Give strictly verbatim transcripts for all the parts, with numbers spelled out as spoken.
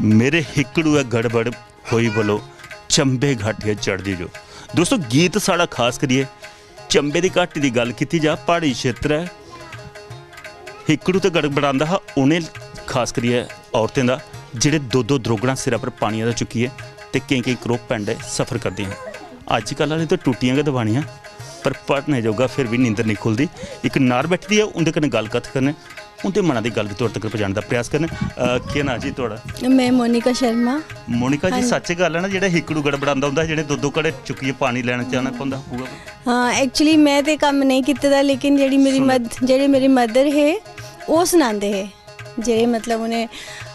मेरे हिकड़ू ऐ गड़बड़ होई बलो, चंबे घाटिया चढ़दी जो। दोस्तो, गीत साढ़ा खास करियै चंबे दी घाटी दी गल्ल कीती जा, प्हाड़ी क्षेत्र ऐ, हिकड़ू ते गड़बड़ांदा हा उ'नें, खास करियै औरतें दा, जेह्ड़े दो दो द्रोगड़ां सिरै पर पानियै दा चुक्कियै ते केईं केईं करोह पैंडे सफर करदियां हां। अज्जकल आह्ले ते टूटियां गै दबानियां, पर पढ़ने जोगा फिर बी नींदर निं खु'लदी। इक नार बैठी दी ऐ, उं'दे कन्नै गल्ल कत्थ करने, उं'दे मना दी गल्ल बी तुआढ़े तगर पजाने दा प्रयास करने। अ, केह् नांऽ जी तुआढ़ा? मैं मोनिका शर्मा। मोनिका जी, हां जी। सच्च गल्ल ऐ ना, जेह्ड़ा हिकड़ू गड़बड़ांदा होंदा हा, जेह्ड़े दो दो घड़े चुक्कियै पानी लैने जाना पौंदा हा खूहा पर? हाँ, एक्चुअली मैं ते कम्म नेईं कीते दा, लेकिन जेह्ड़ी मेरी सुनो। मद जेह्ड़े मेरी मदर हे, ओह् सनांदे हे। जेह्ड़े, मतलब, उ'नें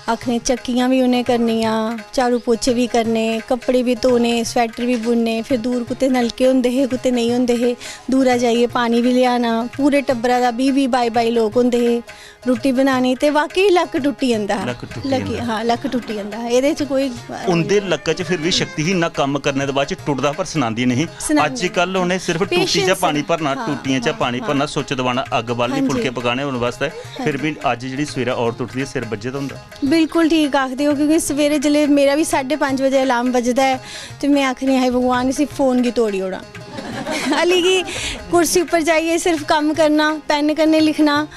आखने, चक्कियां बी उ'नें करनियां, झाड़ू पोछे बी करने, कपड़े बी धोने, स्वेटर बी बुनने, फिर दूर कुतै नलके होंदे हे, कुतै नेईं होंदे हे, दूरा जाइयै पानी बी लेआना, पूरे टब्बरा दा बीह् बीह् बाई बाई लोक होंदे हे, रुट्टी बनानी, ते वाकई लक्क टुट्टी जंदा हा। लक्क टुट्टी लक्क, जंदा। हाँ, लक्क टुट्टी जंदा हा। एह्दे च कोई उं'दे लक्कै च फिर बी शक्ति ही, इन्ना कम्म करने दे बाद च टुटदा, पर सनांदी नहीं। सनांदी अज्ज कल उ'नें सिर्फ टूटी च Patience। पानी भरना, हाँ, टूटियें च हाँ, पानी हाँ। भरना, सुच्च दबाना, अग्ग बालनी, हां जी। फुलके पकाने, उ'नें वास्तै। फिर बी अज्ज जेह्ड़ी सवेरै औरत उठदी ऐ, सिर बज्झे दा होंदा। बिल्कुल ठीक आखदे ओ, क्योंकि सवेरे जिसलै मेरा बी साढ़े पंज बजे अलार्म बजदा ऐ, ते मैं आखनी, "हाय भगवान, इसी फोन गी तोड़ी ओड़ां।" हाली कि कुर्सी उप्पर जाइयै सिर्फ कम्म करना, पैन कन्नै लिखना।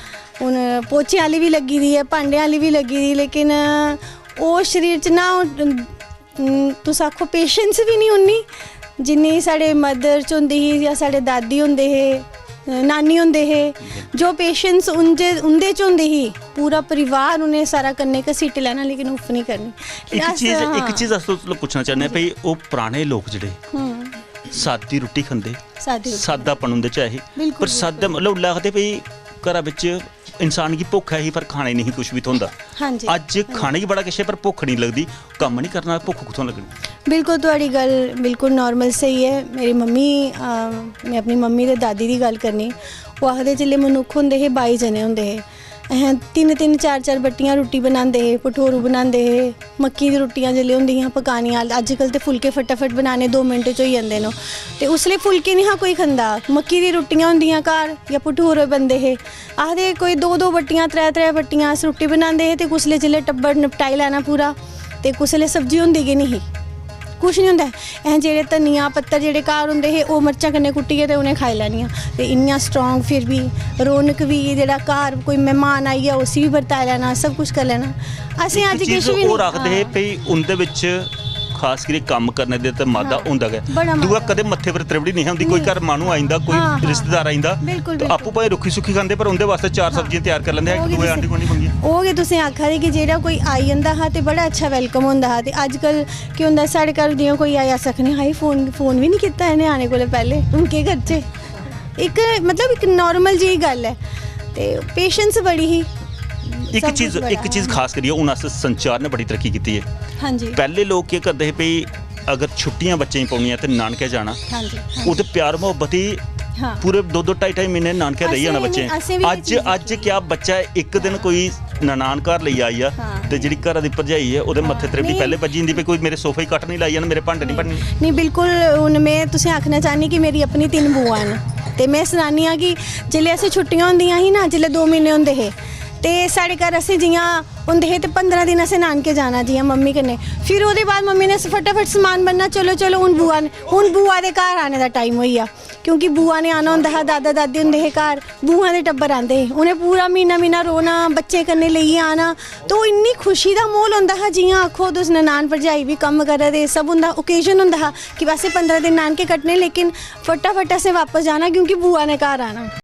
हून पोचे आह्ली बी लग्गी दी ऐ, भांडे आह्ली बी लग्गी दी, लेकिन ओह् शरीर च ना, ओह्, तुस आखो, पेशेंस बी निं उन्नी, जिन्नी साढ़े मदर च होंदी ही जां साढ़े दादी होंदे हे, नानी होंदे हे। जो पेशेंस उं'दे उं'दे च होंदी ही, पूरा परिवार उ'नें सारा कन्नै घसीटी लैना, लेकिन उफ निं करनी। इक अस, चीज, हाँ। इक चीज अस तुस लोक पुच्छना चाहने आं भई, ओह् पराने लोक जेह्ड़े हम्म। सादी रुट्टी खंदे, सादी रुट्टी। सादापन उं'दे च ऐ ही। बिल्कुल, पर सादा, मतलब, ओल्लै आखदे भई, घरा बिच इंसान गी भुक्ख ऐ ही, पर खाने नेईं ही कुछ बी थ्होंदा। हां जी। अज्ज खाने गी बड़ा किश ऐ, पर भुक्ख नेईं लगदी। कम्म नेईं करना, भुक्ख कुत्थुआं लग्गनी? बिल्कुल, थुआढ़ी गल्ल बिल्कुल नार्मल स्हेई ऐ। मेरी मम्मी, अ, में अपनी मम्मी ते दादी दी गल्ल करनी, ओह् आखदे, जिसलै मनुक्ख होंदे हे, बाई जने होंदे हे, अहें तिन्न तिन्न चार चार बट्टियां रुट्टी बनांदे हे, भठोरू बनांदे हे, मक्की दी रुट्टियां जिसलै होंदियां हियां पकानियां, अज्जकल ते फुलके फटाफट बनाने, दो मिंट च होई जंदे न। ते उसलै फुलके निं हा कोई खंदा, मक्की दी रुट्टियां होंदियां घर जां भठोरू बनदे हे। आखदे, कोई दो दो बट्टियां, त्रै त्रै बट्टियां अस रुट्टी बनांदे हे, ते कुसलै जिसलै टब्बर निपटाई लैना पूरा, ते कुसलै सब्जी होंदी गै निं ही, कुछ निं होंदा। असें जेह्ड़े धनिया पत्तर जेह्ड़े घर होंदे हे, ओह् मर्चां कन्नै कुट्टियै ते उ'नें खाई लैनियां। ते इन्नियां स्ट्रांग, फिर बी रौनक बी, जेह्ड़ा घर कोई मेहमान आई गेआ, उसी बी बरताई लैना, सब कुछ करी लैना। असें इक अज्ज चीज किश बी होर निं, आखदे हे हां। भई, उं'दे बिच खास करियै कम्म करने दे ते मादा हां, होंदा गै। बड़ा दूआ, मादा। कदें मत्थे पर त्रिवड़ी नहीं होंदी। कोई नहीं। घर माह्नू आई जंदा, कोई हां, हां। रिश्तेदार आई जंदा, बिल्कुल, ते बिल्कुल। आपूं भाएं रुक्खी सुक्खी खंदे, पर उं'दे वास्तै चार हां। सब्जियां त्यार करी लैंदे, ओह् इक गै दूए तुसें आंढी गुआंढी मंगियै। ओह् गै तुसें आखा दे कि जेह्ड़ा कोई आई जंदा हा, ते बड़ा अच्छा वैलकम होंदा हा। ते अज्जकल केह् होंदा, साढ़े घर जि'यां कोई आया, अस आखने, "हाय, फोन, फोन बी निं कीता इ'नें आने कोला पैह्लें, हून केह् करचै?" इक, मतलब, इक नार्मल जेही गल्ल ऐ। ते पेशेंस बड़ी ही। इक सब चीज, कुछ बड़ा, इक चीज हां। खास करियै हून अस संचार ने बड़ी तरक्की कीती ऐ। हां जी। पैह्ले लोक केह् करदे हे भई, अगर छुट्टियां बच्चें गी पौनियां ते नानकै जाना, हां जी, हां ओह् जी। ते प्यार मुहब्बत ही हां। पूरे दो दो ढाई ढाई म्हीने नानकै रेही जाना असें बच्चें। बी, असें बी एह् अज्ज, चीज अज्ज दिक्खी। क्या बच्चा ऐ, इक दिन कोई ननान घर लेई आई आ, हां। ते जेह्ड़ी घरा दी भरजाई ऐ, ओह्दे मत्थे त्रिवड़ी नेईं। पैह्ले बज्जी जंदी, भई कोई मेरे सोफे गी कट्ट निं लाई जान, मेरे भांडे निं भन्नने। नेईं, बिल्कुल। हून में तुसें आखना चाह्न्नी कि मेरी अपनी तिन्न बुआं न, ते में सनानी आं कि जिसलै असें छुट्टियां होंदियां ही ना, जिसलै दो म्हीने होंदे हे, ते साढ़े घर असें जि'यां होंदे हे, ते पंदरां दिन असें नानके जाना जि'यां मम्मी कन्नै। फिर ओह्दे बाद मम्मी ने फटाफट समान बनना, "चलो, चलो, हून बुआ ने, हून बुआ दे घर आने दा टाइम होई गेआ।" क्योंकि बुआ ने आना होंदा हा, दादा दादी होंदे हे घर, बुआ दे टब्बर आंदे हे, उ'नें पूरा म्हीना म्हीना रौह्ना, बच्चें कन्नै लेइयै आना। तो इन्नी खुशी दा म्हौल होंदा हा, जि'यां आखो तुस, ननान भरजाई बी कम्म करा दे, सब होंदा, ओकेजन होंदा हा कि बस एह् पंदरां दिन नानके कट्टने, लेकिन फटाफट असें बापस जाना क्योंकि बुआ ने घर आना।